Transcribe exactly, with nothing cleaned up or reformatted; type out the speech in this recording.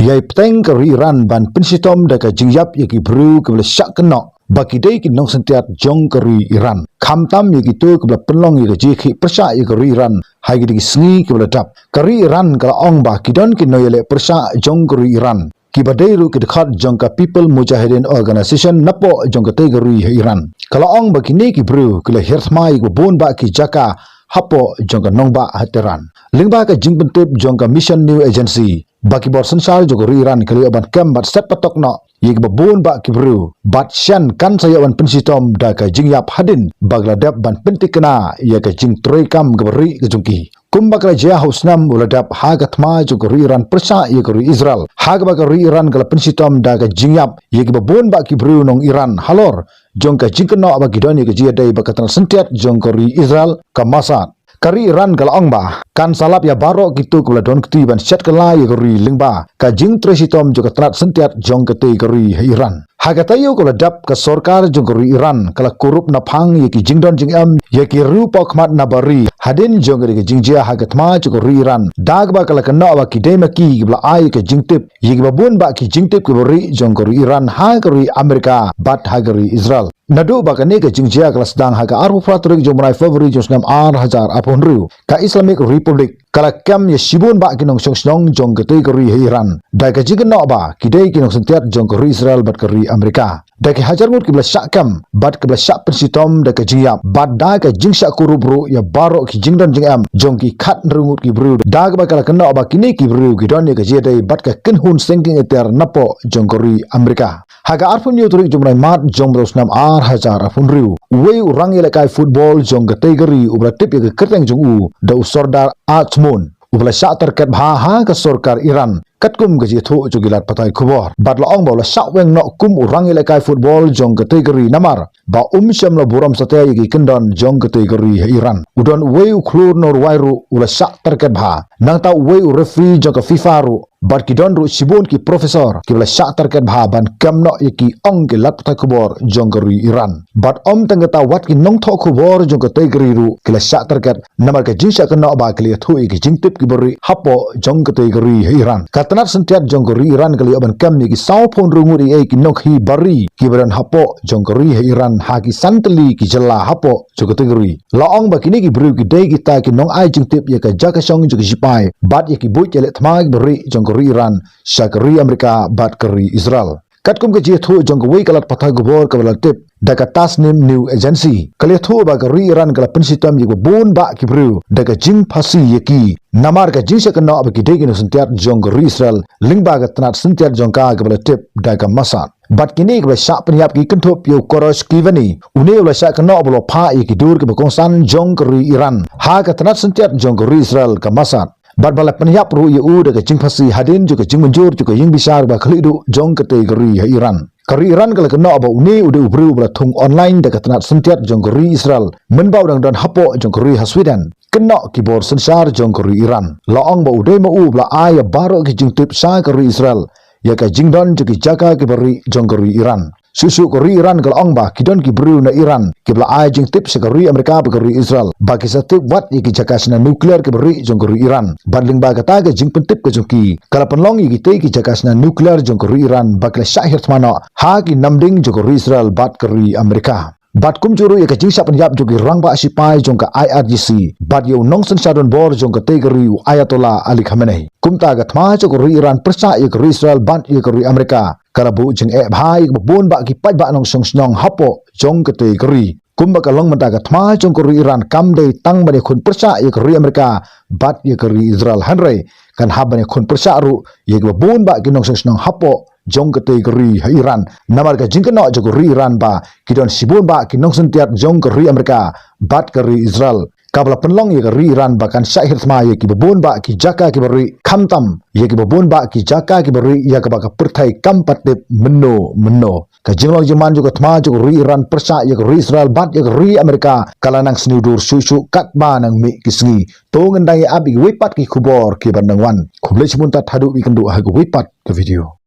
ïai bteng ka ri Iran ban pynshitom da ka jingïap ïa ki briew kiba la shah kynnoh ba ki dei ki nongsyntiat jong ka ri Iran, khamtam ïa kito kiba la pynlong ïa ka jingkhih pyrshah ïa ka ri Iran ha kine ki sngi kiba la dep. Ka ri Iran ka la ong ba ki don ki nongïaleh pyrshah jong ka ri Iran kiba dei ruh ki dkhot jong ka People Mujahideen Organization napoh jong katei ka ri ha Iran. Ka la ong ba kine ki briew ki la hiar thma ïa kiba bun bah ki jaka hapoh jong ka nongbah ha Tehran. Lyngba ka jingpyntip jong ka Mission News Agency, ba ki bor synshar jong ka ri Iran ki la ïoh ban kem bad set patok noh ïa kiba bun bah ki briew, bad shen kan sa ïoh ban pynshitom da ka jingïap hadien ba ki la dep ban pynthikna ïa ka jingtreikam kaba rieh ka jong ki. Kumba ka la jia ha u snem uba la dep ha ka thma jong ka ri Iran pyrshah ïa ka ri Israel, ha kaba ka ri Iran ka la pynshitom da ka jingïap ïa kiba bun bah ki briew nong Iran halor jong ka jingkynnoh ba ki don ïa ka jingïadei bad ka tnat syntiat jong ka ri Israel, ka Mossad. Ka ri Iran ka la ong ba kan sa lap ïa baroh kito kiba la don kti ban shet kylla ïa ka ri lyngba ka jingtrei shitom jong ka tnat syntiat jong katei ka ri ha Iran. Ha ka taïew kaba la dep, ka sorkar jong ka ri Iran ka la kurup naphang ïa ki jingdon jingem ïa ki riewpawkhmat na bar ri hadien jong ka jingjia ha ka thma jong ka ri Iran, da kaba ka la kynnoh ba ki dei ma ki kiba la ai ïa ka jingtip ïa kiba bun bah ki jingtip kiba rieh jong ka ri Iran ha ka ri Amerika bad ha ka ri Israel. Naduh ba kane ka jingjia ka la sdang ha ka arphew phra tarik jong u bnai February jong u snem ar hajar arphew hynriew, ka Islamic Republic ka la kem ïa shibun bah ki nongshong shnong jong katei ka ri ha Iran da ka jingkynnoh ba ki dei ki nongsyntiat jong ka ri Israel bad ka ri Amerika. Da ki hajar ngut kiba la shah kem bad kiba la shah pynshitom da ka jingïap bad da ka jingshah kurup ruh ïa baroh ki jingdon jingem jong ki khathynriew ngut ki briew, da kaba ka la kynnoh ba kine ki briew ki don ïa ka jingïadei bad ka kynhun seng kieng ter napoh jong ka ri Amerika. Ha ka arphew hynñiew tarik jong u bnai March jong u snem ar hajar arphew hynriew, uwei u rangïalehkai football jong katei ka ri uba la tip ïa ka kyrteng jong u da u Sardar Azmoun, uba la shah target bha ha ka sorkar Iran, katkum ka jingïathuh jong ki lad pathai khubor. Bad la ong ba u la shah weng noh kum u rangïalehkai football jong katei ka ri namar ba um shym la burom satia ïa ki kyndon jong katei ka ri ha Iran. U don uwei u khlur nongrwai ruh u la shah target bha. Nangta uwei u referee jong ka FIFA ruh, bad ki don ruh shibun ki professor kiba la shah target bha ban kem noh ïa ki, ong ki lad pathai khubor jong ka ri Iran. Bad ym tang kata, wat ki nongthoh khubor jong katei ka ri ruh ki la shah target namar ka jingshah kynnoh ba ki la ïathuh ïa ki jingtip kiba rieh hapoh jong katei ka ri ha Iran. Ka tnat syntiat jong ka ri Iran ka la ïoh ban kem ïa ki sawphew hynriew ngut ïa ki nongkhaïi bar ri kiba don hapoh jong ka ri ha Iran ha ki san tylli ki jylla hapoh jong katei ka ri. La ong ba kine ki briew ki dei kita ki nongai jingtip ïa ka jaka shong jong ki shipai bad ïa ki buit ïaleh thma kiba rieh jong ka ri Iran sha ka ri Amerika bad ka ri Israel. Katkum ka jingïathuh jong kawei ka lad pathai khubor kaba la tip da ka Tasnim News Agency, ka la ïathuh ba ka ri Iran ka la pynshitom ïa kiba bun bah ki briew da ka jingphasi ïa ki namar ka jingshah kynnoh ba ki dei ki nongsyntiat jong ka ri Israel lyngba ka tnat syntiat jong ka kaba la tip da ka Mossad. Bad kine kiba la shah pynïap ki kynthup ïa u Korosh Kivani, une uba la shah kynnoh ba u la phah ïa ki dur kiba kongsan jong ka ri Iran ha ka tnat syntiat jong ka ri Israel, ka Mossad. Bad ba la pynïap ruh ïa u da ka jingphasi hadien jong ka jingmynjur jong ka ïingbishar ba khlieh duh jong katei ka ri ha Iran. Ka ri Iran ka la kynnoh ba une u dei u briew ba la thung online da ka tnat syntiat jong ka ri Israel mynba u dang don hapoh jong ka ri ha Sweden, kynnoh ki bor synshar jong ka ri Iran. La ong ba u dei ma u ba la ai ïa baroh ki jingtip sha ka ri Israel ïa ka jingdon jong ki jaka kiba rieh jong ka ri Iran. Shuh shuh ka ri Iran ka la ong ba ki don ki briew na Iran kiba la ai jingtip sha ka ri Amerika bad ka ri Israel ba ki sa tip wat ïa ki jaka shna nuclear kiba rieh jong ka ri Iran. Bad lyngba kata ka jingpyntip ka jong ki, ka la pynlong ïa kitei ki jaka shna nuclear jong ka ri Iran ba ki la shah hiar thma noh ha ki namding jong ka ri Israel bad ka ri Amerika. Bad kumjuh ruh ïa ka jingshah pynïap jong ki rangbah shipai jong ka I R G C bad ïa u nongsynshar donbor jong katei ka ri, u Ayatollah Ali Khamenei. Kumta ka thma jong ka ri Iran pyrshah ïa ka ri Israel bad ïa ka ri Amerika ka la buh jingeh bha ïa kiba bun bah ki paidbah nongshong shnong hapoh jong katei ka ri. Kumba ka long mynta, ka thma jong ka ri Iran kam dei tang ban ïakhun pyrshah ïa ka ri Amerika bad ïa ka ri Israel, hynrei kan hap ban ïakhun pyrshah ruh ïa kiba bun bah ki nongshong shnong hapoh jong katei ka ri ha Iran. Namar ka jingkynnoh jong ka ri Iran ba ki don shibun bah ki nongsyntiat jong ka ri Amerika bad ka ri Israel, kaba la pynlong ïa ka ri Iran ba kan shah hiar thma ïa kiba bun bah ki jaka kiba rieh, khamtam ïa kiba bun bah ki jaka kiba rieh ïa kaba ka pyrthei kam pat tip mynno mynno. Ka jinglong jingman jong ka thma jong ka ri Iran pyrshah ïa ka ri Israel bad ïa ka ri Amerika ka la nang sniew dur shuh shuh katba nang mih ki sngi. To ngin dang ïa ap ïa kiwei pat ki khubor kiban dang wan. Khublei shibun, tad haduh ban ïakynduh ha kawei pat ka video.